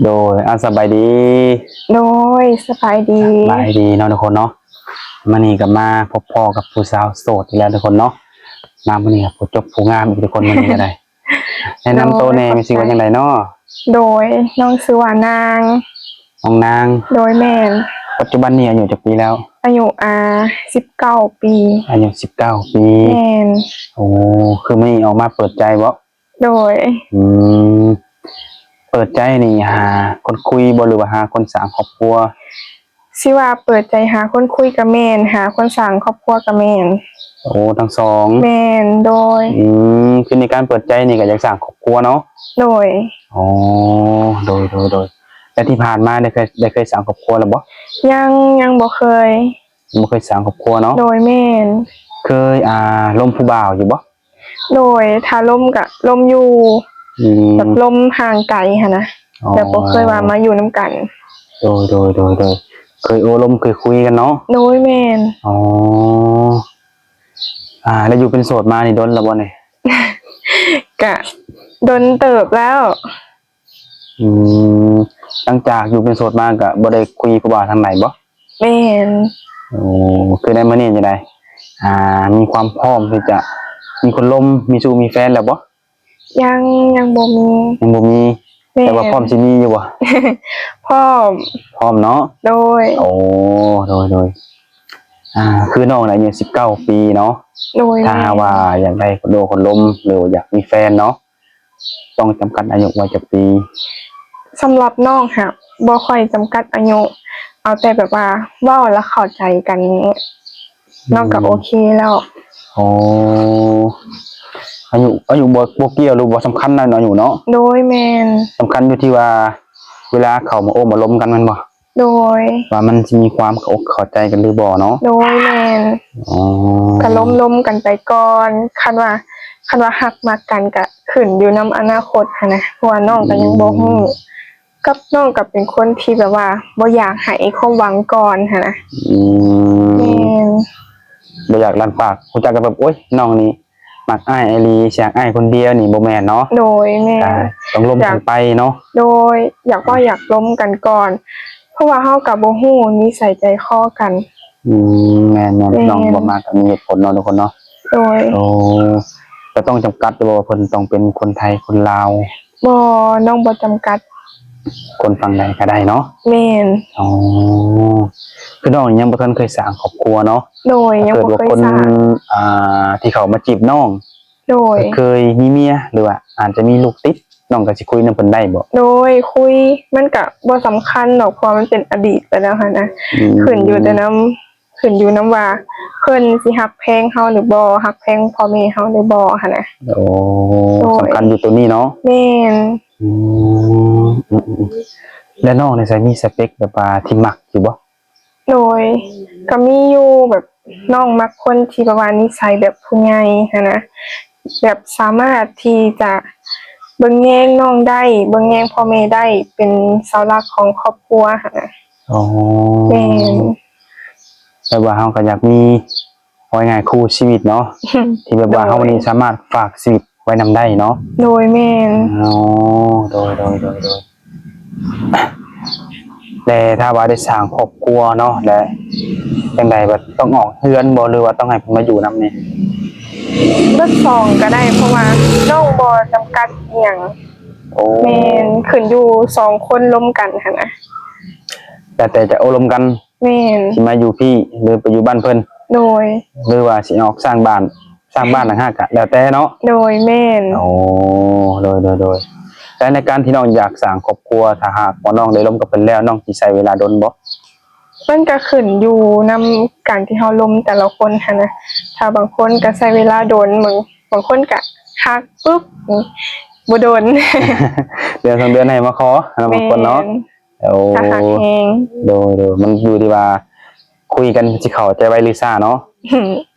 ໂດຍ ອາ ສະບາຍດີ. ໂດຍ ສະບາຍດີ. ສະບາຍດີເນາະທຸກຄົນເນາະ. ມື້ນີ້ກໍມາພົບພໍ້ກັບຜູ້ສາວໂສດອີກແລ້ວທຸກຄົນເນາະ. ມາມື້ນີ້ກໍຜູ້ຈົບຜູ້ງາມອີກທຸກຄົນ ມື້ນີ້ກໍໄດ້. ແນະນຳໂຕແດ່ ໂດຍ ແມ່ຊື່ວ່າຈັ່ງໃດເນາະ? ໂດຍ ນ້ອງຊື່ວ່ານາງ. ນ້ອງນາງ. ໂດຍ ແມ່ນ. ປັດຈຸບັນນີ້ອາຍຸຈັກປີແລ້ວ? ອາຍຸ ອາ ສິບເກົ້າປີ. ອາຍຸສິບເກົ້າປີ. ແມ່ນ. ໂອ້ ຄືມື້ນີ້ອອກມາເປີດໃຈບໍ? ໂດຍ. ອືມ ເປີດໃຈນີ້ຫາຄົນຄຸຍບໍ ຫຼືວ່າຫາຄົນສ້າງຄອບຄົວ? ຊິວ່າເປີດໃຈຫາຄົນຄຸຍກໍແມ່ນ, ຫາຄົນສ້າງຄອບຄົວກໍແມ່ນ. ໂອ້ ທັງສອງ. ແມ່ນ. ໂດຍ. ອືມ ຄືໃນການເປີດໃຈນີ້ກໍຢາກສ້າງຄອບຄົວເນາະ? ໂດຍ. ອໍ ໂດຍ ໂດຍ ໂດຍ. ແລ້ວທີ່ຜ່ານມາໄດ້ເຄີຍ ໄດ້ເຄີຍສ້າງຄອບຄົວແລ້ວບໍ? ຍັງ ຍັງບໍ່ເຄີຍ. ບໍ່ເຄີຍສ້າງຄອບຄົວເນາະ? ໂດຍ ແມ່ນ. ເຄີຍ ອ່າ ລົມຜູ້ບ່າວຢູ່ບໍ? ໂດຍ ຖ້າລົມກະລົມຢູ່. ອືມ ແບບລົມຫ່າງໄກຫັ້ນນະ. ອໍ ແບບບໍ່ເຄີຍວ່າມາຢູ່ນຳກັນ. ໂດຍ ໂດຍ ໂດຍ ໂດຍ. ເຄີຍໂອ້ລົມເຄີຍຄຸຍກັນເນາະ? ໂດຍ ແມ່ນ. ອໍ ອ່າ ແລ້ວຢູ່ເປັນໂສດມານີ້ດົນແລ້ວບໍ່ນີ້? ກະດົນເຕີບແລ້ວ. ອືມ ຫຼັງຈາກຢູ່ເປັນໂສດມາກໍບໍ່ໄດ້ຄຸຍຜູ້ບ່າວທາງໃດບໍ? ແມ່ນ. ໂອ້ ຄືໃນມື້ນີ້ຈັ່ງໃດ ອ່າ ມີຄວາມພ້ອມທີ່ຈະມີຄົນລົມ ມີຊູ້ມີແຟນແລ້ວບໍ? ຍັງ ຍັງບໍ່ມີ. ຍັງບໍ່ມີ. ແມ່ນ. ແຕ່ວ່າພ້ອມຊິມີຢູ່ບໍ່? ພ້ອມ. ພ້ອມເນາະ? ໂດຍ. ໂອ້ ໂດຍ ໂດຍ. ອ່າ ຄືນ້ອງອາຍຸສິບເກົ້າປີເນາະ? ໂດຍ. ຖ້າຫາກວ່າ ແມ່ນ ຢາກໄດ້ຄົນໂອ້ຄົນລົມ ຫຼືວ່າຢາກມີແຟນເນາະ ຕ້ອງຈຳກັດອາຍຸໄວ້ຈັກປີ? ສຳລັບນ້ອງຫາບໍ່ຄ່ອຍຈຳກັດອາຍຸ ເອົາແຕ່ແບບວ່າເວົ້າແລ້ວເຂົ້າໃຈກັນນີ້ ອືມ ນ້ອງກໍໂອເຄແລ້ວ. ອໍ ອາຍຸ ອາຍຸບໍ່ ບໍ່ກ່ຽວ ຫຼືບໍ່ສຳຄັນນະ ອາຍຸເນາະ? ໂດຍ ແມ່ນ. ສຳຄັນຢູ່ທີ່ວ່າເວລາເຂົ້າມາໂອ້ມາລົມກັນແມ່ນບໍ່? ໂດຍ. ວ່າມັນຊິມີຄວາມເຂົ້າອົກເຂົ້າໃຈກັນຫຼືບໍ່ເນາະ? ໂດຍ ແມ່ນ. ອໍ ກໍລົມໆກັນໄປກ່ອນ ຄັນວ່າ ຄັນວ່າຮັກມັກກັນກໍຂຶ້ນຢູ່ນຳອະນາຄົດຫັ້ນນະ ເພາະວ່ານ້ອງກໍຍັງບໍ່ຮູ້ ອືມ ກັບນ້ອງກໍເປັນຄົນທີ່ແບບວ່າບໍ່ຢາກໃຫ້ຄວາມຫວັງກ່ອນຫັ້ນນະ. ອືມ ແມ່ນ. ບໍ່ຢາກລັນປາກ ຮູ້ຈັກກັນແບບ ໂອ້ຍ ນ້ອງນີ້ ມັກອ້າຍອີ່ຫຼີ ຊິຮັກອ້າຍຄົນດຽວນີ້ບໍ່ແມ່ນເນາະ? ໂດຍ ແມ່ນ. ກໍຕ້ອງລົມກັນໄປເນາະ? ໂດຍ ຢາກເວົ້າ ຢາກລົມກັນກ່ອນ ເພາະວ່າເຮົາກໍບໍ່ຮູ້ນິໄສໃຈຄໍກັນ. ອືມ ແມ່ນໆ ແມ່ນ. ນ້ອງເວົ້າມາກໍມີເຫດຜົນເນາະທຸກຄົນເນາະ? ໂດຍ. ໂອ້ ແຕ່ຕ້ອງຈຳກັດບໍ່ວ່າເພິ່ນຕ້ອງເປັນຄົນໄທ ຄົນລາວ? ບໍ່ ນ້ອງບໍ່ຈຳກັດ. ຄົນຝັ່ງໃດກໍໄດ້ເນາະ? ແມ່ນ. ອໍ ຄືນ້ອງນີ້ຍັງບໍ່ທັນເຄີຍສ້າງຄອບຄົວເນາະ? ໂດຍ ຍັງບໍ່ເຄີຍສ້າງ. ຖ້າເກີດວ່າຄົນ ອ່າ ທີ່ເຂົ້າມາຈີບນ້ອງ ໂດຍ ເຄີຍມີເມຍ ຫຼືວ່າອາດຈະມີລູກຕິດ ນ້ອງກໍຊິຄຸຍນຳເພິ່ນໄດ້ບໍ່? ໂດຍ ຄຸຍ ມັນກະບໍ່ສຳຄັນດອກ ເພາະວ່າມັນເປັນອະດີດໄປແລ້ວຫັ້ນນະ. ອືມ ຂຶ້ນຢູ່ແຕ່ນຳ ຂຶ້ນຢູ່ນຳວ່າເພິ່ນຊິຮັກແພງເຮົາຫຼືບໍ່ ຮັກແພງພໍ່ແມ່ເຮົາຫຼືບໍ່ຫັ້ນນະ. ໂອ້ ໂດຍ ສຳຄັນຢູ່ໂຕນີ້ເນາະ? ແມ່ນ. ອືມ ອືມໆ ແລ້ວນ້ອງນີ້ໃສ ມີສະເປັກແບບວ່າທີ່ມັກຢູ່ບໍ່? ໂດຍ ກໍມີຢູ່ ແບບນ້ອງມັກຄົນທີ່ແບບວ່ານິໄສແບບຜູ້ໃຫຍ່ຫັ້ນນະ ແບບສາມາດທີ່ຈະເບິ່ງແຍງນ້ອງໄດ້ ເບິ່ງແຍງພໍ່ແມ່ໄດ້ ເປັນເສົາຫຼັກຂອງຄອບຄົວຫັ້ນນະ. ອໍ ແມ່ນ. ແບບວ່າເຮົາກໍຢາກມີ ເວົ້າງ່າຍໆ ຄູ່ຊີວິດເນາະ ທີ່ແບບວ່າ ໂດຍ ເຮົານີ້ສາມາດຝາກຊີວິດໄວ້ນຳໄດ້ເນາະ? ໂດຍ ແມ່ນ. ອໍ ໂດຍໆໆໆ. ແຕ່ຖ້າວ່າໄດ້ສ້າງຄອບຄົວເນາະ ແລະ ຈັ່ງໃດ ແບບຕ້ອງອອກເຮືອນບໍ່ ຫຼືວ່າຕ້ອງໃຫ້ເພິ່ນມາຢູ່ນຳນີ້? ເບິດສອງກໍໄດ້ ເພາະວ່ານ້ອງບໍ່ຈຳກັດອີ່ຫຍັງ. ໂອ້ ແມ່ນ ຂຶ້ນຢູ່ສອງຄົນລົມກັນຫັ້ນນະ ແລ້ວແຕ່ຈະໂອ້ລົມກັນ. ແມ່ນ. ຊິມາຢູ່ພີ້ ຫຼືໄປຢູ່ບ້ານເພິ່ນ? ໂດຍ. ຫຼືວ່າຊິອອກສ້າງບ້ານ ສ້າງບ້ານຕ່າງຫາກກະແລ້ວແຕ່ເນາະ? ໂດຍ ແມ່ນ. ໂອ້ ໂດຍໆໆ. ແລະໃນການທີ່ນ້ອງຢາກສ້າງຄອບຄົວ ຖ້າຫາກວ່ານ້ອງໄດ້ລົມກັບເພິ່ນແລ້ວ ນ້ອງຊິໃຊ້ເວລາດົນບໍ່? ມັນກະຂຶ້ນຢູ່ນຳການທີ່ເຮົາລົມແຕ່ລະຄົນຫັ້ນນະ ຖ້າບາງຄົນກະໃຊ້ເວລາດົນ ບາງ ບາງຄົນກະຮັກປຶບ ບໍ່ດົນ ເດືອນສອງເດືອນໃຫ້ມາຂໍເນາະ ບາງຄົນເນາະ. ແມ່ນ. ໂອ້ ຖ້າຮັກແຮງ. ໂດຍໆ ມັນຢູ່ທີ່ວ່າຄຸຍກັນຊິເຂົ້າໃຈໄວຫຼືຊ້າເນາະ?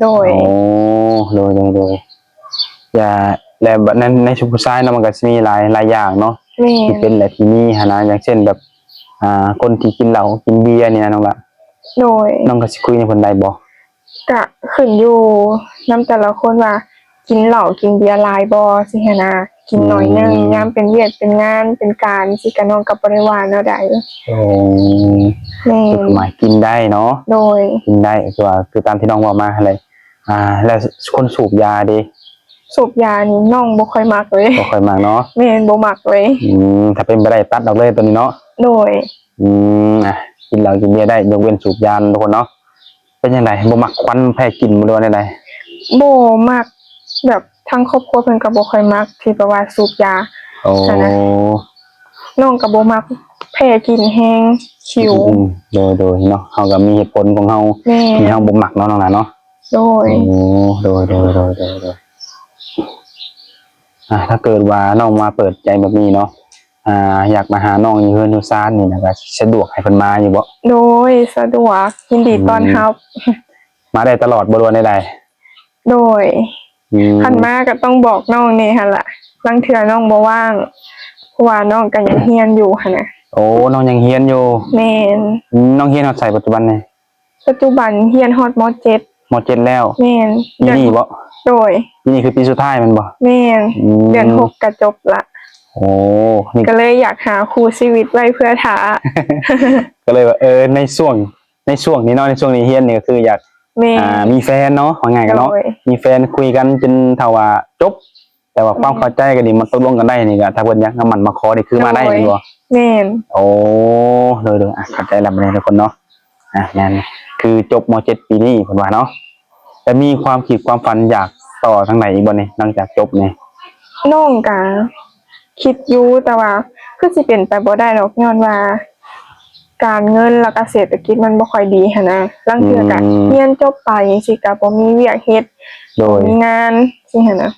ໂດຍ. ໂອ້ ໂດຍໆໆ. ຢ່າ ແລະ ໃນ ໃນຊຸມຜູ້ຊາຍເນາະ ມັນກໍຊິມີຫຼາຍ ຫຼາຍຢ່າງເນາະ. ແມ່ນ. ທີ່ເປັນ ແລະ ທີ່ມີຫັ້ນນະ ຢ່າງເຊັ່ນແບບ ອ່າ ຄົນທີ່ກິນເຫຼົ້າກິນເບຍນີ້ນະນ້ອງລະ. ໂດຍ. ນ້ອງກໍຊິຄຸຍນຳເພິ່ນໄດ້ບໍ່? ກະຂຶ້ນຢູ່ນຳແຕ່ລະຄົນວ່າກິນເຫຼົ້າກິນເບຍຫຼາຍບໍ່ ຊີ້ຫັ້ນນະ. ກິນໜ້ອຍໜຶ່ງ ອືມ ຍາມເປັນວຽກເປັນງານເປັນການຊີ້ກະ ນ້ອງກໍບໍ່ໄດ້ວ່າແນວໃດ. ໂອ້ ແມ່ນ ຄືໝາຍກິນໄດ້ເນາະ. ໂດຍ ກິນໄດ້ ຄືວ່າ ຄືຕາມທີ່ນ້ອງເວົ້າມາຫັ້ນແຫຼະ. ອ່າ ແລ້ວຄົນສູບຢາເດ? ສູບຢານີ້ນ້ອງບໍ່ຄ່ອຍມັກເລີຍ. ບໍ່ຄ່ອຍມັກເນາະ. ແມ່ນ ບໍ່ມັກເລີຍ. ອືມ ຖ້າເປັນໄປໄດ້ຕັດອອກເລີຍໂຕນີ້ເນາະ. ໂດຍ ອືມ ອ່ະ ກິນເຫຼົ້າກິນເບຍໄດ້ ຍົກເວັ້ນສູບຢາທຸກຄົນເນາະ. ເປັນຈັ່ງໃດ ບໍ່ມັກຄວັນແພ້ກິ່ນບໍ່ ຫຼືວ່າແນວໃດ? ບໍ່ມັກ ແບບທາງຄອບຄົວເພິ່ນກໍບໍ່ຄ່ອຍມັກ ທີ່ແບບວ່າສູບຢາ. ໂອ້ ຫັ້ນນະ ນ້ອງກໍບໍ່ມັກແພ້ກິ່ນແຮງ ຫິວ. ອືມ ໂດຍໆ ເນາະ ເຮົາກໍມີເຫດຜົນຂອງເຮົາ ແມ່ນ ທີ່ເຮົາບໍ່ມັກເນາະ ນ້ອງຫຼ້າເນາະ. ໂດຍ ໂອ້ ໂດຍໆ ອ່າ ຖ້າເກີດວ່ານ້ອງມາເປີດໃຈແບບນີ້ເນາະ ອ່າ ຢາກມາຫານ້ອງຢູ່ເຮືອນຢູ່ຊານນີ້ນະ ກໍສະດວກໃຫ້ເພິ່ນມາຢູ່ບໍ່? ໂດຍ ສະດວກ ຍິນດີ ອືມ ຕ້ອນຮັບ. ມາໄດ້ຕະຫຼອດບໍ່ ຫຼືວ່າແນວໃດ? ໂດຍ ອືມ ຄັນມາກໍຕ້ອງບອກນ້ອງແດ່ຫັ້ນລະ ລາງເທື່ອນ້ອງບໍ່ວ່າງ ເພາະວ່ານ້ອງກໍຍັງຮຽນຢູ່ຫັ້ນນະ. ໂອ້ ນ້ອງຍັງຮຽນຢູ່. ແມ່ນ ອືມ ນ້ອງຮຽນຮອດໃສປັດຈຸບັນນີ້? ປັດຈຸບັນຮຽນຮອດ ມໍເຈັດ. ມໍເຈັດແລ້ວ? ແມ່ນ ປີນີ້ບໍ່? ໂດຍ ປີນີ້ຄືປີສຸດທ້າຍແມ່ນບໍ່? ແມ່ນ ອືມ ເດືອນຫົກກໍຈົບລະ. ໂອ້ ນີ້ ກໍເລີຍຢາກຫາຄູ່ຊີວິດໄວ້ເພື່ອຖ້າ ກໍເລີຍວ່າ ເອີ ໃນຊ່ວງ ໃນຊ່ວງນີ້ເນາະ ໃນຊ່ວງນີ້ຮຽນນີ້ກໍຄືຢາກ ແມ່ນ ອ່າ ມີແຟນເນາະ ວ່າງ່າຍກັນເນາະ. ໂດຍ ມີແຟນຄຸຍກັນຈົນເທົ່າວ່າຈົບ ແຕ່ວ່າຄວາມ ແມ່ນ ເຂົ້າໃຈກັນນີ້ ມາຕົກລົງກັນໄດ້ນີ້ກໍ ຖ້າເພິ່ນຢາກມາໝັ້ນມາຂໍນີ້ຄືມາໄດ້ແມ່ນບໍ່? ໂດຍ ແມ່ນ ໂອ້ ໂດຍໆ ອ່ະ ເຂົ້າໃຈແລ້ວບັດນີ້ທຸກຄົນເນາະ. ອ່ະ ແມ່ນ ຄືຈົບ ມໍເຈັດ ປີນີ້ເພິ່ນວ່າເນາະ ແຕ່ມີຄວາມຄິດຄວາມຝັນຢາກຕໍ່ທາງໃດອີກບໍ່ນີ້ ຫຼັງຈາກຈົບນີ້? ນ້ອງກະຄິດຢູ່ ແຕ່ວ່າຄືຊິເປັນໄປບໍ່ໄດ້ດອກ ຍ້ອນວ່າການເງິນ ແລ້ວກະເສດຖະກິດມັນບໍ່ຄ່ອຍດີຫັ້ນນະ ລາງເທື່ອກະ ອືມ ຮຽນຈົບໄປຈັ່ງຊີ້ກະບໍ່ມີວຽກເຮັດ. ໂດຍ ບໍ່ມີງານຊີ້ຫັ້ນນະ ອືມ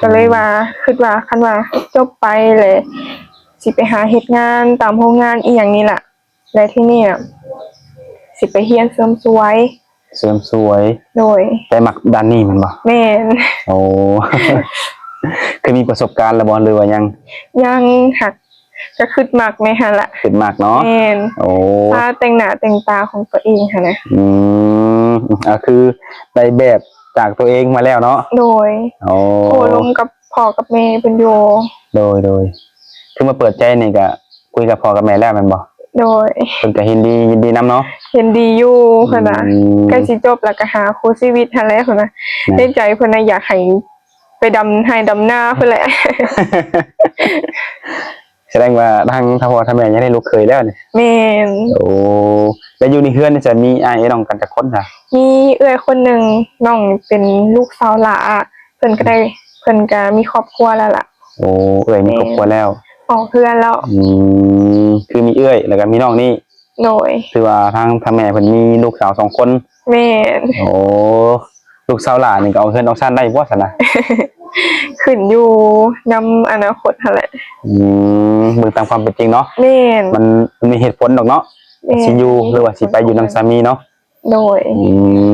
ກໍເລີຍວ່າ ຄິດວ່າຄັນວ່າຈົບໄປແລ້ວ ຊິໄປຫາເຮັດງານຕາມໂຮງງານອີ່ຫຍັງນີ້ລະ ແລະ ທີ່ນີ້ນະ ຊິໄປຮຽນເສີມສວຍ. ເສີມສວຍ? ໂດຍ ໃຈມັກດ້ານນີ້ແມ່ນບໍ່? ແມ່ນ. ໂອ້ ເຄີຍມີປະສົບການແລ້ວບໍ່ ຫຼືວ່າຍັງ? ຍັງ ຫາກກໍຄິດມັກແດ່ຫັ້ນລະ. ຄິດມັກເນາະ? ແມ່ນ. ໂອ້ ສາແຕ່ງໜ້າແຕ່ງຕາຂອງຕົວເອງຫັ້ນນະ. ອືມ ກໍຄືໄດ້ແບບຈາກຕົວເອງມາແລ້ວເນາະ? ໂດຍ. ໂອ້ ໂອ້ລົມກັບພໍ່ກັບແມ່ເພິ່ນຢູ່. ໂດຍໆ ຄືມາເປີດໃຈນີ້ກະ ຄຸຍກັບພໍ່ກັບແມ່ແລ້ວແມ່ນບໍ່? ໂດຍ. ເພິ່ນກໍເຫັນດີ ຍິນດີນຳເນາະ? ເຫັນດີຢູ່ ອືມ ເພິ່ນວ່າ ໃກ້ຊິຈົບແລ້ວກໍຫາຄູ່ຊີວິດຫັ້ນແຫຼະ ເພິ່ນວ່າ. ໃນໃຈເພິ່ນນະຢາກໃຫ້ໄປດຳໄຮ່ດຳນາພຸ້ນແຫຼະ. ສະແດງວ່າທາງ ທາງພໍ່ທາງແມ່ຢາກໄດ້ລູກເຂີຍແລ້ວນີ້? ແມ່ນ. ໂອ້ ແລ້ວຢູ່ໃນເຮືອນນີ້ຈະມີອ້າຍເອື້ອຍນ້ອງກັນຈັກຄົນຊະ? ມີເອື້ອຍຄົນໜຶ່ງ ນ້ອງເປັນລູກສາວຫຼ້າ ເພິ່ນກໍໄດ້ ເພິ່ນກໍມີຄອບຄົວແລ້ວລະ. ໂອ້ ເອື້ອຍມີຄອບຄົວແລ້ວ ແມ່ນ ອອກເຮືອນແລ້ວ. ອືມ ຄືມີເອື້ອຍ ແລ້ວກໍມີນ້ອງນີ້. ໂດຍ. ຖືວ່າທາງ ທາງແມ່ເພິ່ນມີລູກສາວສອງຄົນ. ແມ່ນ. ໂອ້ ລູກສາວຫຼ້ານີ້ກໍອອກເຮືອນອອກຊານໄດ້ບໍ່ຊັ້ນນະ? ຂຶ້ນຢູ່ນຳອະນາຄົດຫັ້ນແຫຼະ. ອືມ ເບິ່ງຕາມຄວາມເປັນຈິງເນາະ. ແມ່ນ. ມັນ ມັນມີເຫດຜົນດອກເນາະ. ແມ່ນ. ຊິຢູ່ ຫຼືວ່າຊິໄປຢູ່ນຳສາມີເນາະ. ໂດຍ. ອື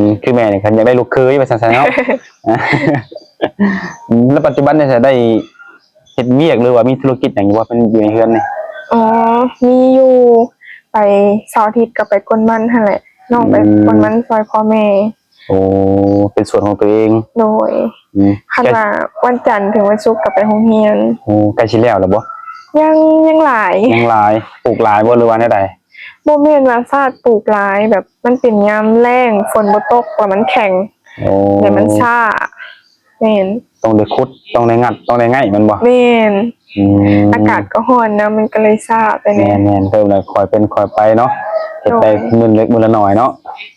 ມ ຄືແມ່ນີ້ຄັນຢາກໄດ້ລູກເຂີຍວ່າຊັ້ນຊະເນາະ. ແລ້ວປັດຈຸບັນນີ້ໄດ້ເຮັດວຽກ ຫຼືວ່າມີທຸລະກິດຫຍັງຢູ່ບໍ່ ເປັນຢູ່ໃນເຮືອນນີ້? ອໍ ມີຢູ່ ໄປເສົາອາທິດກໍໄປກົນມັນຫັ້ນແຫຼະ ນ້ອງໄປ ອືມ ກົນມັນຊ່ອຍພໍ່ແມ່. ໂອ້ ເປັນສວນຂອງຕົວເອງ. ໂດຍ. ອືມ ຄັນວ່າວັນຈັນເຖິງວັນສຸກກໍໄປໂຮງຮຽນ. ໂອ້ ໃກ້ຊິແລ້ວແລ້ວບໍ່? ຍັງ ຍັງຫຼາຍ ຍັງຫຼາຍ. ປູກຫຼາຍບໍ່ ຫຼືວ່າແນວໃດ? ບໍ່ແມ່ນວ່າຊາດປູກຫຼາຍ ແບບມັນເປັນຍາມແລ້ງ ຝົນບໍ່ຕົກ ແລ້ວມັນແຂງ. ໂອ້ ແລ້ວມັນຊ້າ. ແມ່ນ. ຕ້ອງໄດ້ຂຸດ ຕ້ອງໄດ້ງັດ ຕ້ອງໄດ້ໄງ່ແມ່ນບໍ່? ແມ່ນ. ອືມ ອາກາດກໍຮ້ອນນຳ ມັນກໍເລີຍຊ້າໄປແດ່. ແມ່ນໆ ເພິ່ນລະຄ່ອຍເປັນຄ່ອຍໄປເນາະ ເຮັດໄປ ໂດຍ ມື້ເລັກມື້ລະໜ້ອຍເນາະ.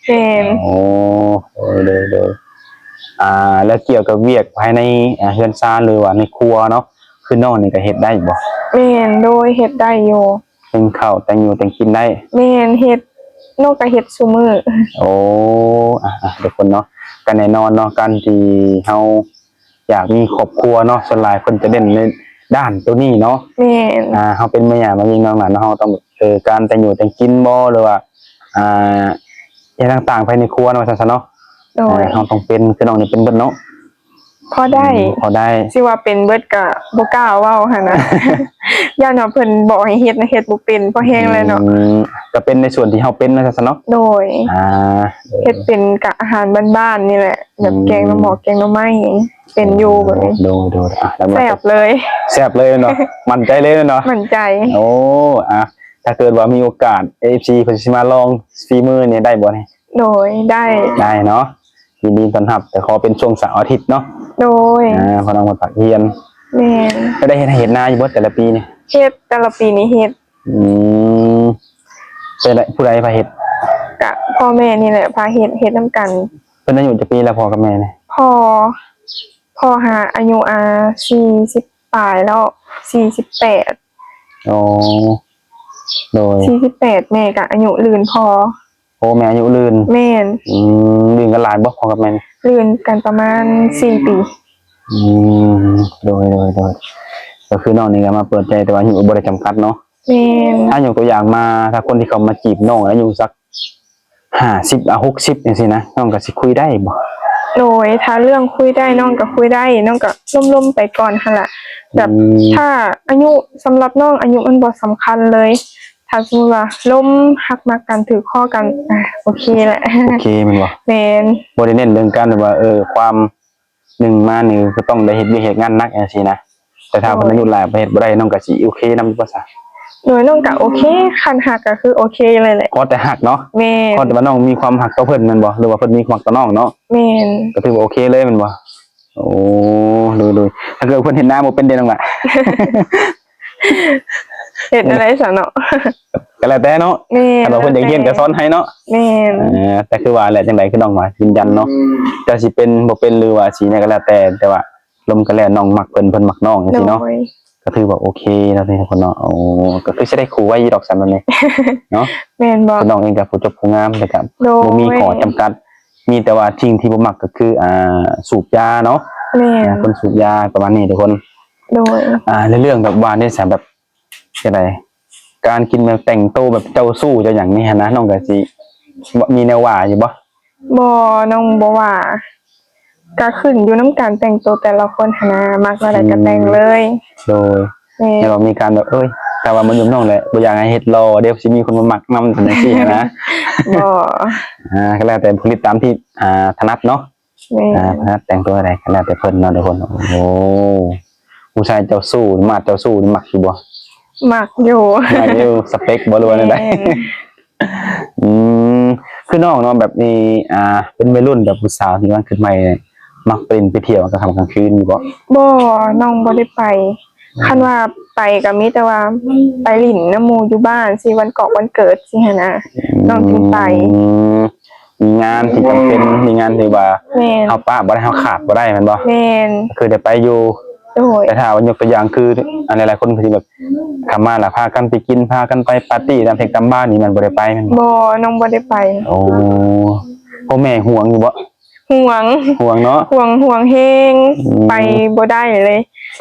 ແມ່ນ. ໂອ້ ໂດຍໆ ອ່າ ແລ້ວກ່ຽວກັບວຽກພາຍໃນ ອ່າ ເຮືອນຊານ ຫຼືວ່າໃນຄົວເນາະ ຄືນ້ອງນີ້ກໍເຮັດໄດ້ບໍ່? ແມ່ນ ໂດຍ ເຮັດໄດ້ຢູ່. ເຮັດເຂົ້າ ແຕ່ງຢູ່ແຕ່ງກິນໄດ້. ແມ່ນ ເຮັດ ນ້ອງກໍເຮັດຊຸມື້. ໂອ້ ອ່ະໆ ທຸກຄົນເນາະ ກໍແນ່ນອນເນາະ ການທີ່ເຮົາຢາກມີຄອບຄົວເນາະ ສ່ວນຫຼາຍເພິ່ນຈະເນັ້ນໃນດ້ານໂຕນີ້ເນາະ. ແມ່ນ. ອ່າ ເຮົາເປັນແມ່ຍ່າແມ່ຍິງນ້ອງຫຼານເນາະ ເຮົາຕ້ອງ ເອີ ການແຕ່ງຢູ່ແຕ່ງກິນບໍ່ ຫຼືວ່າ ອ່າ ອີ່ຫຍັງຕ່າງໆ ພາຍໃນຄົວເນາະ ວ່າຊັ້ນຊະເນາະ. ໂດຍ. ອ່າ ເຮົາຕ້ອງເປັນ ຄືນ້ອງນີ້ເປັນເບິດເນາະ. ພໍໄດ້ ອືມ ພໍໄດ້ ຊິວ່າເປັນເບິດກະບໍ່ກ້າເວົ້າຫັ້ນນະ ຢ້ານວ່າເພິ່ນບອກໃຫ້ເຮັດນະ ເຮັດບໍ່ເປັນ ພໍແຮງແລ້ວເນາະ ອືມ ກະເປັນໃນສ່ວນທີ່ເຮົາເປັນວ່າຊັ້ນຊະເນາະ ໂດຍ ອ່າ ເຮັດເປັນກະອາຫານບ້ານໆນີ້ແຫຼະ ແບບ ອືມ ແກງໜໍ່ໝໍ້ ແກງໜໍ່ໄມ້ ເປັນຢູ່ແບບນີ້ ໂດຍ ໂດຍ ອ່ະ ແຊບເລີຍ ແຊບເລີຍແມ່ນບໍ່? ໝັ້ນໃຈເລີຍແມ່ນບໍ່? ໝັ້ນໃຈ ໂອ້ ອ່ະ ຖ້າເກີດວ່າມີໂອກາດ ເອັຟຊີ ເພິ່ນຊິມາລອງຝີມືນີ້ໄດ້ບໍ່ນີ້? ໂດຍ ໄດ້ ໄດ້ເນາະ ຍິນດີຕ້ອນຮັບ ແຕ່ຂໍເປັນຊ່ວງເສົາອາທິດເນາະ ໂດຍ ອ່າ ເພາະນ້ອງເພິ່ນພັກຮຽນ ແມ່ນ ໄດ້ເຮັດໄຮ່ເຮັດນາຢູ່ບໍ່ແຕ່ລະປີນີ້? ເຮັດ ແຕ່ລະປີນີ້ເຮັດ ອືມ ເປັນໃດ ຜູ້ໃດພາເຮັດ? ກະພໍ່ແມ່ນີ້ແຫຼະພາເຮັດ ເຮັດນຳກັນ ເພິ່ນອາຍຸຈັກປີແລ້ວ ພໍ່ກັບແມ່ນີ້? ພໍ່ ພໍ່ຫາອາຍຸ ອ່າ ສີ່ສິບປາຍແລ້ວ ສີ່ສິບແປດ ອໍ ໂດຍ ສີ່ສິບແປດ ແມ່ກະອາຍຸລື່ນພໍ່ ໂອ້ ແມ່ອາຍຸລື່ນ ແມ່ນ ອືມ ລື່ນກັນຫຼາຍບໍ່ ພໍ່ກັບແມ່? ລື່ນກັນປະມານສີ່ປີ ອືມ ໂດຍ ໂດຍ ໂດຍ ກໍຄືນ້ອງນີ້ກໍມາເປີດໃຈ ແຕ່ວ່າອາຍຸບໍ່ໄດ້ຈຳກັດເນາະ ແມ່ນ ຖ້າຍົກຕົວຢ່າງມາ ຖ້າຄົນທີ່ເຂົ້າມາຈີບນ້ອງອາຍຸສັກຫ້າສິບ ອ່າ ຫົກສິບຈັ່ງຊີ້ນະ ນ້ອງກໍຊິຄຸຍໄດ້ບໍ່? ໂດຍ ຖ້າເລື່ອງຄຸຍໄດ້ ນ້ອງກໍຄຸຍໄດ້ ນ້ອງກໍລົມໆໄປກ່ອນຫັ້ນລະ ແບບ ອືມ ຖ້າອາຍຸ ສຳລັບນ້ອງອາຍຸມັນບໍ່ສຳຄັນເລີຍ ຖ້າສົມມຸດວ່າລົມ ຮັກມັກກັນ ຖືກຄໍກັນ ອ່າ ໂອເຄແຫຼະ ໂອເຄແມ່ນບໍ່? ແມ່ນ ບໍ່ໄດ້ເນັ້ນເລື່ອງການແບບວ່າ ເອີ ຄວາມ ໜຶ່ງມານີ້ກໍຕ້ອງໄດ້ເຮັດວຽກເຮັດງານໜັກຈັ່ງຊີ້ນະ ແຕ່ຖ້າ ໂດຍ ເພິ່ນອາຍຸຫຼາຍໄປເຮັດບໍ່ໄດ້ ນ້ອງກໍຊິໂອເຄນຳຢູ່ບໍ່ຊະ? ໂດຍ ນ້ອງກໍໂອເຄ ຄັນຮັກກໍຄືໂອເຄເລີຍແຫຼະ ຂໍແຕ່ຮັກເນາະ ແມ່ນ ຂໍແຕ່ວ່ານ້ອງມີຄວາມຮັກຕໍ່ເພິ່ນແມ່ນບໍ່ ຫຼືວ່າເພິ່ນມີຄວາມຮັກຕໍ່ນ້ອງເນາະ? ແມ່ນ ກໍຖືວ່າໂອເຄເລີຍແມ່ນບໍ່? ໂອ້ ໂດຍໆ ຖ້າເກີດເພິ່ນເຮັດນາບໍ່ເປັນເດນ້ອງຫຼ້າ? ເຮັດແນວໃດຊະເນາະ ກໍແລ້ວແຕ່ເນາະ ແມ່ນ ຄັນວ່າເພິ່ນຢາກຮຽນກໍສອນໃຫ້ເນາະ ແມ່ນ ເອີ ແຕ່ຄືວ່າແຫຼະ ຈັ່ງໃດຄືນ້ອງວ່າຢືນຢັນເນາະ ເຈົ້າຊິເປັນບໍ່ເປັນ ຫຼືວ່າຊິແນວກໍແລ້ວແຕ່ ແຕ່ວ່າລົມກັນແລ້ວ ນ້ອງມັກເພິ່ນ ເພິ່ນມັກນ້ອງຈັ່ງຊີ້ເນາະ ໂດຍ ກໍຖືວ່າໂອເຄແລ້ວເດ້ທຸກຄົນເນາະ ໂອ້ ກໍຄືຊິໄດ້ຄູ່ໄວຢູ່ດອກຊັ້ນແບບນີ້ເນາະ ແມ່ນບໍ່ ຄືນ້ອງເອງກໍຜູ້ຈົບຜູ້ງາມ ແລ້ວກໍ ໂດຍ ບໍ່ມີຂໍ້ຈຳກັດ ມີແຕ່ວ່າສິ່ງທີ່ບໍ່ມັກກໍຄື ອ່າ ສູບຢາເນາະ ແມ່ນ ອ່າ ຄົນສູບຢາປະມານນີ້ທຸກຄົນ ໂດຍ ອ່າ ແລ້ວເລື່ອງແບບວ່ານີ້ຊະ ແບບ ຈັ່ງໃດ ການກິນແບບແຕ່ງໂຕແບບເຈົ້າຊູ້ເຈົ້າຫຍັງນີ້ຫັ້ນນະ ນ້ອງກໍຊິມີແນວວ່າຢູ່ບໍ່? ບໍ່ ນ້ອງບໍ່ວ່າ ກະຂຶ້ນຢູ່ນຳການແຕ່ງໂຕແຕ່ລະຄົນຫັ້ນນະ ມັກແນວໃດກະແຕ່ງເລີຍ ໂດຍ ແມ່ນ ແຕ່ວ່າມີການແບບ ເອີຍ ຖ້າວ່າມາຢູ່ນຳນ້ອງແຫຼະ ບໍ່ຢາກໃຫ້ເຮັດຫຼໍ່ ດຽວຊິມີຄົນມາມັກນຳ ຈັ່ງຊີ້ຫັ້ນນະ ບໍ່ ອ່າ ກໍແລ້ວແຕ່ຜະລິດຕາມທີ່ ອ່າ ຖະໜັດເນາະ ແມ່ນ ອ່າ ຖະໜັດແຕ່ງຕົວໃດກໍແລ້ວແຕ່ເພິ່ນເນາະທຸກຄົນ ໂອ້ ຜູ້ຊາຍເຈົ້າຊູ້ ມາດເຈົ້າຊູ້ນີ້ມັກຢູ່ບໍ່? ມັກຢູ່ ມັກຢູ່ ສະເປັກບໍ່ ຫຼືວ່າແນວໃດ? ແມ່ນ ອືມ ຄືນ້ອງເນາະ ແບບນີ້ ອ່າ ເປັນໄວລຸ້ນແບບຜູ້ສາວທີ່ກຳລັງຂຶ້ນໃໝ່ ມັກໄປຫຼິ້ນໄປທ່ຽວກາງຄ່ຳກາງຄືນຢູ່ບໍ່? ບໍ່ ນ້ອງບໍ່ໄດ້ໄປ ອືມ ຄັນວ່າໄປກໍມີແຕ່ວ່າໄປຫຼິ້ນນຳໝູ່ຢູ່ບ້ານ ຊິວັນເກາະວັນເກີດຊີ້ຫັ້ນນະ ອືມ ນ້ອງຈຶ່ງໄປ ອືມ ມີງານທີ່ຈຳເປັນ ມີງານທີ່ວ່າ ແມ່ນ ເຮົາປະບໍ່ໄດ້ ເຮົາຂາດບໍ່ໄດ້ແມ່ນບໍ່? ແມ່ນ ກໍຄືໄດ້ໄປຢູ່ ໂດຍ ແຕ່ຖ້າວ່າຍົກຕົວຢ່າງຄື ອັນຫຼາຍໆຄົນກໍຊິແບບ ຄັນມາລະພາກັນໄປກິນ ພາກັນໄປປາຕີ້ຕາມເທັກຕາມບານີ້ ມັນບໍ່ໄດ້ໄປແມ່ນບໍ່? ບໍ່ ນ້ອງບໍ່ໄດ້ໄປ ໂອ້ ພໍ່ແມ່ຫ່ວງຢູ່ບໍ່? ຫ່ວງ ຫ່ວງເນາະ ຫ່ວງ ຫ່ວງແຮງ ອືມ ໄປບໍ່ໄດ້ເລີຍ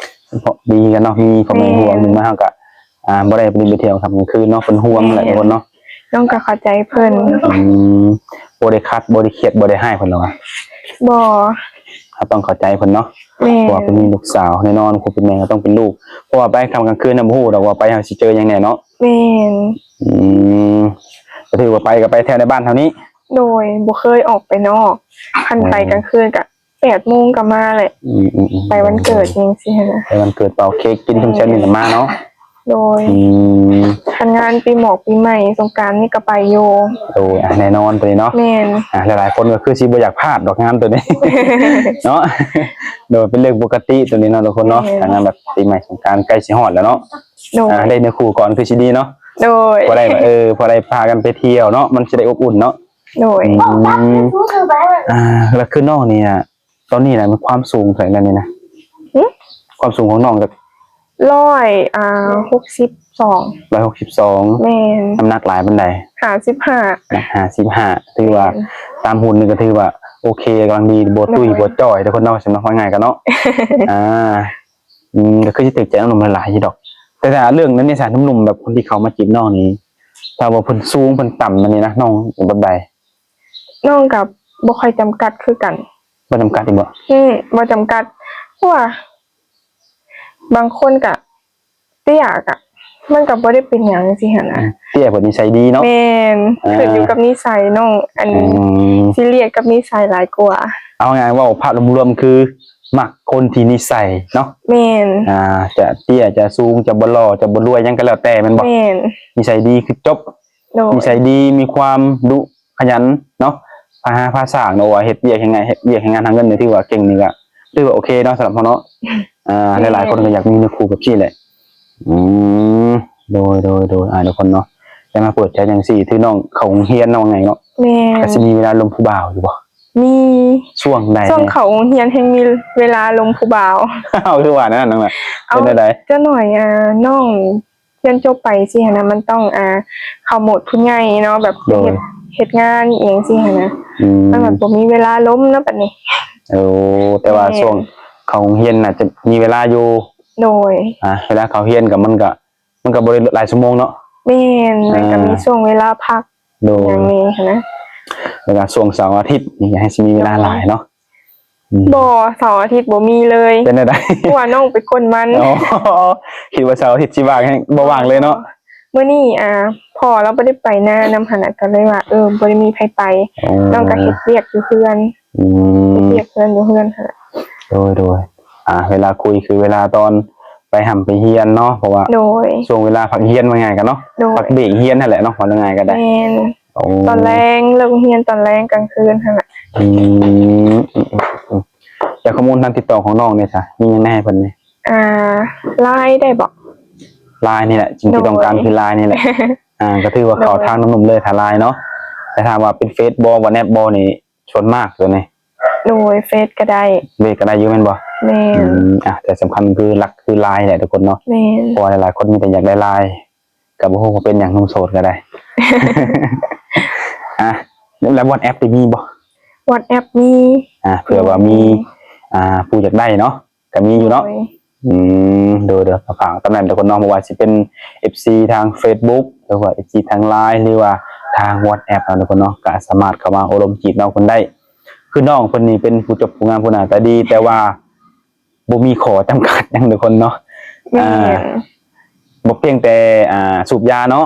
ເພາະດີກັນເນາະ ມີພໍ່ແມ່ ແມ່ນ ຫ່ວງ ໜຶ່ງມາເຮົາກໍ ອ່າ ບໍ່ໄດ້ໄປຫຼິ້ນໄປທ່ຽວຄ່ຳກາງຄືນເນາະ ເພິ່ນຫ່ວງ ແມ່ນ ຫຼາຍຄົນເນາະ ນ້ອງກໍເຂົ້າໃຈເພິ່ນ ອືມ ບໍ່ໄດ້ຂັດ ບໍ່ໄດ້ຄຽດ ບໍ່ໄດ້ຮ້າຍເພິ່ນດອກຫວາ? ບໍ່ ເຮົາຕ້ອງເຂົ້າໃຈເພິ່ນເນາະ ແມ່ນ ເພາະວ່າເພິ່ນມີລູກສາວ ແນ່ນອນ ຄົນເປັນແມ່ກໍຕ້ອງເປັນລູກ ເພາະວ່າໄປຄ່ຳກາງຄືນນະ ບໍ່ຮູ້ດອກວ່າໄປເຮົາຊິເຈີຫຍັງແດ່ເນາະ ແມ່ນ ອືມ ກໍຖືວ່າໄປກໍໄປແຖວໃນບ້ານເທົ່ານີ້ ໂດຍ ບໍ່ເຄີຍອອກໄປນອກ ຄັນໄປກາງຄືນກະແປດໂມງກໍມາແຫຼະ ອືມໆໆ ໄປວັນເກີດຈັ່ງຊີ້ຫັ້ນນະ ໄປວັນເກີດເປົ່າເຄ້ກກິນທຸ່ມແຊວໜຶ່ງກໍມາເນາະ ໂດຍ ອືມ ຄັນງານປີໝອກປີໃໝ່ສົງການນີ້ກໍໄປຢູ່ ໂດຍ ອ່ະ ແນ່ນອນໂຕນີ້ເນາະ ແມ່ນ ອ່ະ ຫຼາຍໆຄົນກໍຄືຊິບໍ່ຢາກພາດດອກງານໂຕນີ້ເນາະ ໂດຍ ເປັນເລື່ອງປົກກະຕິໂຕນີ້ເນາະທຸກຄົນເນາະ ແມ່ນ ຖ້າງານແບບປີໃໝ່ສົງການໃກ້ຊິຮອດແລ້ວເນາະ ໂດຍ ອ່າ ໄດ້ເນື້ອຄູ່ກ່ອນຄືຊິດີເນາະ ໂດຍ ພໍໄດ້ ເອີ ພໍໄດ້ພາກັນໄປທ່ຽວເນາະ ມັນຊິໄດ້ອົບອຸ່ນເນາະ ໂດຍ ອືມ ອ່າ ແລ້ວຄືນ້ອງນີ້ນະ ຕອນນີ້ນະ ມີຄວາມສູງເທົ່າໃດແລ້ວນີ້ນະ? ຫື? ຄວາມສູງຂອງນ້ອງຈັກ ຮ້ອຍ ອ່າ ຫົກສິບສອງ ຮ້ອຍຫົກສິບສອງ ແມ່ນ ນ້ຳໜັກຫຼາຍປານໃດ? ຫ້າສິບຫ້າ ໜັກຫ້າສິບຫ້າ ຖືວ່າ ແມ່ນ ຕາມຫຸ່ນນີ້ກໍຖືວ່າໂອເຄ ກຳລັງດີ ບໍ່ຕຸ້ຍ ໂດຍ ບໍ່ຈ້ອຍ ທຸກຄົນເນາະ ສຳລັບວ່າງ່າຍກັນເນາະ ອ່າ ອືມ ກໍຄືຊິຖືກໃຈໜຸ່ມໆຫຼາຍໆຢູ່ດອກ ແຕ່ຖ້າເລື່ອງນັ້ນນີ້ຊະ ໜຸ່ມໆແບບຄົນທີ່ເຂົ້າມາຈີບນ້ອງນີ້ ຖ້າວ່າເພິ່ນສູງເພິ່ນຕ່ຳແບບນີ້ນະ ນ້ອງເປັນແບບໃດ? ນ້ອງກໍບໍ່ຄ່ອຍຈຳກັດຄືກັນ ບໍ່ຈຳກັດອີກບໍ່? ອືມ ບໍ່ຈຳກັດ ເພາະວ່າບາງຄົນກະເຕ້ຍກະ ມັນກະບໍ່ໄດ້ເປັນຫຍັງຊີ້ຫັ້ນນະ. ອືມ ເຕ້ຍເພິ່ນນິໄສດີເນາະ. ແມ່ນ ອ່າ ຂຶ້ນຢູ່ກັບນິໄສນ້ອງ ອັນ ອືມ ຊີຣຽສກັບນິໄສຫຼາຍກວ່າ. ເອົາງ່າຍໆ ເວົ້າພາບລວມໆ ຄືມັກຄົນທີ່ນິໄສເນາະ. ແມ່ນ ອ່າ ຈະເຕ້ຍ ຈະສູງ ຈະບໍ່ຫຼໍ່ ຈະບໍ່ລວຍ ຫຍັງກໍແລ້ວແຕ່ ແມ່ນບໍ່? ແມ່ນ ນິໄສດີຄືຈົບ. ໂດຍ ນິໄສດີ ມີຄວາມດຸຂະຫຍັນເນາະ ພາຫາພາສ້າງເນາະ ວ່າເຮັດວຽກເຮັດງານ ເຮັດວຽກເຮັດງານຫາເງິນນີ້ ຖືວ່າເກັ່ງນີ້ກະຖືວ່າໂອເຄເນາະ ສຳລັບເຮົາເນາະ. ອ່າ ແມ່ນ ຫຼາຍໆຄົນກໍຢາກມີເນື້ອຄູ່ແບບນີ້ແຫຼະ. ອືມ ໂດຍ ໂດຍ ໂດຍ ອ່າ ທຸກຄົນເນາະ ໄດ້ມາເປີດໃຈຈັ່ງຊີ້ ຄືນ້ອງເຂົ້າໂຮງຮຽນເນາະ ວ່າງ່າຍເນາະ. ແມ່ນ ກໍຊິມີເວລາລົມຜູ້ບ່າວຢູ່ບໍ່? ມີ ຊ່ວງໃດ? ຊ່ວງເຂົ້າໂຮງຮຽນແຮ່ງມີເວລາລົມຜູ້ບ່າວ. ເອົາ ຄືວ່າແນວນັ້ນນະ ເອົາ ເປັນແນວໃດ? ຈັກໜ້ອຍ ອ່າ ນ້ອງ ຮຽນຈົບໄປຊີ້ຫັ້ນນະ ມັນຕ້ອງ ອ່າ ເຂົ້າໂໝດຜູ້ໃຫຍ່ເນາະ ແບບ ໂດຍ ເຮັດ ເຮັດງານອີ່ຫຍັງຊີ້ຫັ້ນນະ. ອືມ ມັນແບບບໍ່ມີເວລາລົມເນາະບັດນີ້. ໂອ້ ແຕ່ວ່າ ແມ່ນ ຊ່ວງເຂົ້າໂຮງຮຽນໜ້າຈະມີເວລາຢູ່. ໂດຍ ອ່າ ເວລາເຂົ້າຮຽນກໍ ມັນກໍ ມັນກໍບໍ່ໄດ້ຫຼາຍຊົ່ວໂມງເນາະ. ແມ່ນ ມັນກໍ ອ່າ ມີຊ່ວງເວລາພັກ ໂດຍ ຫຍັງແດ່ຫັ້ນນະ. ແລ້ວກໍຊ່ວງເສົາອາທິດນີ້ ໃຫ້ຊິມີເວລາ ໂດຍ ຫຼາຍເນາະ. ອືມ ບໍ່ ເສົາອາທິດບໍ່ມີເລີຍ. ເປັນແນວໃດ? ເພາະວ່ານ້ອງໄປກົນມັນ. ອໍ ຄິດວ່າເສົາອາທິດຊິວ່າງ ແຮ່ງບໍ່ວ່າງເລີຍເນາະ. ມື້ນີ້ ອ່າ ພໍ່ລາວບໍ່ໄດ້ໄປນານຳຫັ້ນນະ ກໍເລີຍວ່າ ເອີ ບໍ່ໄດ້ມີໃຜໄປ. ອໍ ນ້ອງກໍເຮັດວຽກຢູ່ເຮືອນ. ອືມ ເຮັດວຽກເຮືອນຢູ່ເຮືອນຫັ້ນແຫຼະ. ໂດຍ ໂດຍ ອ່າ ເວລາຄຸຍຄືເວລາຕອນໄປຮ່ຳໄປຮຽນເນາະ ເພາະວ່າ ໂດຍ ຊ່ວງເວລາພັກຮຽນວ່າງ່າຍກັນເນາະ. ໂດຍ ພັກເບຣກຮຽນຫັ້ນແຫຼະເນາະ ວ່າງ່າຍກໍໄດ້. ແມ່ນ ໂອ້ ຕອນແລງ ເລີກຮຽນຕອນແລງ ກາງຄືນຫັ້ນແຫຼະ. ອືມ ອືມ ອືມ ອືມ ແລ້ວຂໍ້ມູນທາງຕິດຕໍ່ຂອງນ້ອງເດຊະ ມີຫຍັງແດ່ໃຫ້ເພິ່ນແດ່? ອ່າ ລາຍ ໄດ້ບໍ່? ລາຍນີ້ແຫຼະ ສິ່ງທີ່ ໂດຍ ຕ້ອງການຄືລາຍນີ້ແຫຼະ. ອ່າ ກໍຖືວ່າເຂົ້າ ໂດຍ ທາງໜຸ່ມໆເລີຍ ຖ້າລາຍເນາະ. ແຕ່ຖ້າວ່າເປັນເຟສບໍ່ ວັອດແອັບບໍ່ນີ້ ສ່ວນມາກຕົວນີ້. ໂດຍ ເຟສກໍໄດ້ ເຟສກໍໄດ້ຢູ່ແມ່ນບໍ່? ແມ່ນ ອືມ ອ່ະ ແຕ່ສຳຄັນຄືຫຼັກຄືລາຍແຫຼະທຸກຄົນເນາະ. ແມ່ນ ເພາະວ່າຫຼາຍໆຄົນມີແຕ່ຢາກໄດ້ລາຍ ກໍບໍ່ຮູ້ວ່າເປັນຫຍັງ ໜຸ່ມໂສດກໍໄດ້. ອ່ະ ແລ້ວວັອດແອັບນີ້ມີບໍ່? ວັອດແອັບມີ ອ່າ ເພື່ອວ່າມີ ມີ ອ່າ ຜູ້ຢາກໄດ້ເນາະ ກໍມີຢູ່ເນາະ. ໂດຍ ອືມ ໂດຍ ໂດຍ ກໍຝາກຕຳແໜ່ງທຸກຄົນເນາະ ບໍ່ວ່າຊິເປັນເອັຟຊີທາງເຟສບຸກ ຫຼືວ່າເອັຟຊີທາງລາຍ ຫຼືວ່າທາງວັອດແອັບເນາະ ທຸກຄົນເນາະ ກໍສາມາດເຂົ້າມາໂອ້ລົມຈີບນ້ອງເພິ່ນໄດ້. ຄືນ້ອງເພິ່ນນີ້ເປັນຜູ້ຈົບຜູ້ງາມ ຜູ້ໜ້າຕາດີ ແຕ່ວ່າ ບໍ່ມີຂໍ້ຈຳກັດຫຍັງທຸກຄົນເນາະ. ແມ່ນ ອ່າ ບໍ່ພຽງແຕ່ ອ່າ ສູບຢາເນາະ.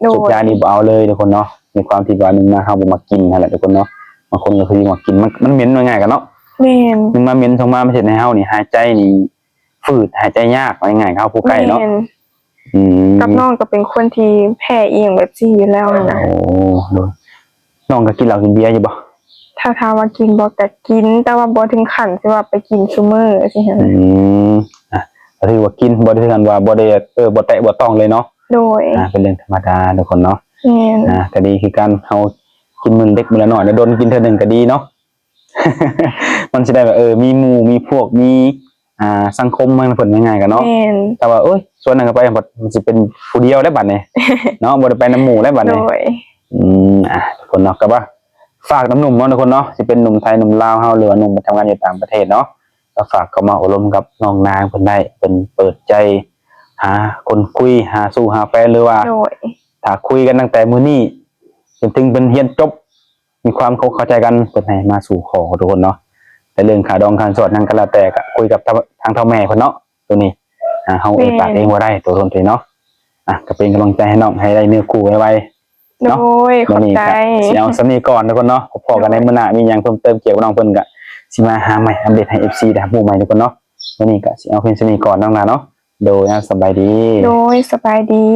ໂດຍ ສູບຢານີ້ບໍ່ເອົາເລີຍທຸກຄົນເນາະ ໃນຄວາມທີ່ວ່າ ໜຶ່ງມາເຮົາບໍ່ມັກກິນຫັ້ນແຫຼະທຸກຄົນເນາະ. ບາງຄົນກໍຄືມັກກິນ ມັນ ມັນເໝັນວ່າງ່າຍກັນເນາະ. ແມ່ນ ໜຶ່ງມາເໝັນ ສອງມາມັນເຮັດໃຫ້ເຮົານີ້ຫາຍໃຈນີ້ຝືດ ຫາຍໃຈຍາກ ວ່າງ່າຍໆ ເຮົາຜູ້ໃກ້ເນາະ. ແມ່ນ ອືມ ກັບນ້ອງກໍເປັນຄົນທີ່ແພ້ອີ່ຫຍັງແບບຊີ້ຢູ່ແລ້ວຫັ້ນນະ. ໂອ້ ໂດຍ ນ້ອງກໍກິນເຫຼົ້າກິນເບຍຢູ່ບໍ່? ຖ້າຖາມວ່າກິນບໍ່ ກໍກິນ ແຕ່ວ່າບໍ່ເຖິງຂັ້ນທີ່ວ່າໄປກິນຊຸມື້ຊີ້ຫັ້ນ. ອືມ ອ່ະ ກໍຖືວ່າກິນ ບໍ່ໄດ້ເຖິງຂັ້ນວ່າບໍ່ໄດ້ ເອີ ບໍ່ແຕະບໍ່ຕ້ອງເລີຍເນາະ. ໂດຍ ອ່າ ເປັນເລື່ອງທຳມະດາທຸກຄົນເນາະ. ແມ່ນ ອ່າ ກໍດີຄືກັນ ເຮົາກິນມື້ເລັກມື້ລະໜ້ອຍ ດົນກິນເທື່ອໜຶ່ງກໍດີເນາະ. ມັນຊິໄດ້ແບບ ເອີ ມີໝູ່ມີພວກ ມີ ອ່າ ສັງຄົມ ມັນເພິ່ນງ່າຍໆກັນເນາະ. ແມ່ນ ແຕ່ວ່າ ໂອ້ຍ ຊວນນັ້ນກໍໄປ ມັນຊິເປັນຜູ້ດຽວແລ້ວບັດນີ້ເນາະ ບໍ່ໄດ້ໄປນຳໝູ່ແລ້ວບັດນີ້. ໂດຍ ອືມ ອ່ະ ທຸກຄົນເນາະ ກໍວ່າຝາກນຳໜຸ່ມເນາະ ທຸກຄົນເນາະ ຊິເປັນໜຸ່ມໄທ ໜຸ່ມລາວເຮົາ ຫຼືວ່າໜຸ່ມໄປທຳງານຢູ່ຕ່າງປະເທດເນາະ ກໍຝາກເຂົ້າມາໂອ້ລົມກັບນ້ອງນາງເພິ່ນໄດ້ ເພິ່ນເປີດໃຈຫາຄົນຄຸຍ ຫາຊູ້ຫາແຟນ ຫຼືວ່າ ໂດຍ ຖ້າຄຸຍກັນຕັ້ງແຕ່ມື້ນີ້ຈົນເຖິງເພິ່ນຮຽນຈົບ ມີຄວາມເຂົ້າ ເຂົ້າໃຈກັນ ເພິ່ນໃຫ້ມາສູ່ຂໍທຸກຄົນເນາະ. ແຕ່ເລື່ອງຄ່າດອງຄ່າສິນສອດຫຍັງກໍແລ້ວແຕ່ ກໍຄຸຍກັບທາງ ທາງເຖົ້າແມ່ເພິ່ນເນາະ ໂຕນີ້ ອ່າ ເຮົາເອີ່ຍປາກເອງບໍ່ໄດ້ ໂຕຕົນໂຕນີ້ເນາະ. ອ່ະ ກໍເປັນກຳລັງໃຈໃຫ້ນ້ອງ ໃຫ້ໄດ້ເນື້ອຄູ່ໄວໆເນາະ. ໂດຍ ຂອບໃຈ. ມື້ນີ້ກໍຊິເອົາສ່ຳນີ້ກ່ອນທຸກຄົນເນາະ ພໍ້ກັນໃນມື້ໜ້າ ມີຫຍັງເພີ່ມເຕີມກ່ຽວກັບນ້ອງເພິ່ນ ກໍຊິມາຫາໃໝ່ ອັບເດດໃຫ້ເອັຟຊີໄດ້ຮັບຮູ້ໃໝ່ທຸກຄົນເນາະ. ມື້ນີ້ກໍຊິເອົາພຽງສ່ຳນີ້ກ່ອນນ້ອງນາເນາະ. ໂດຍ ສະບາຍດີ. ໂດຍ ສະບາຍດີ.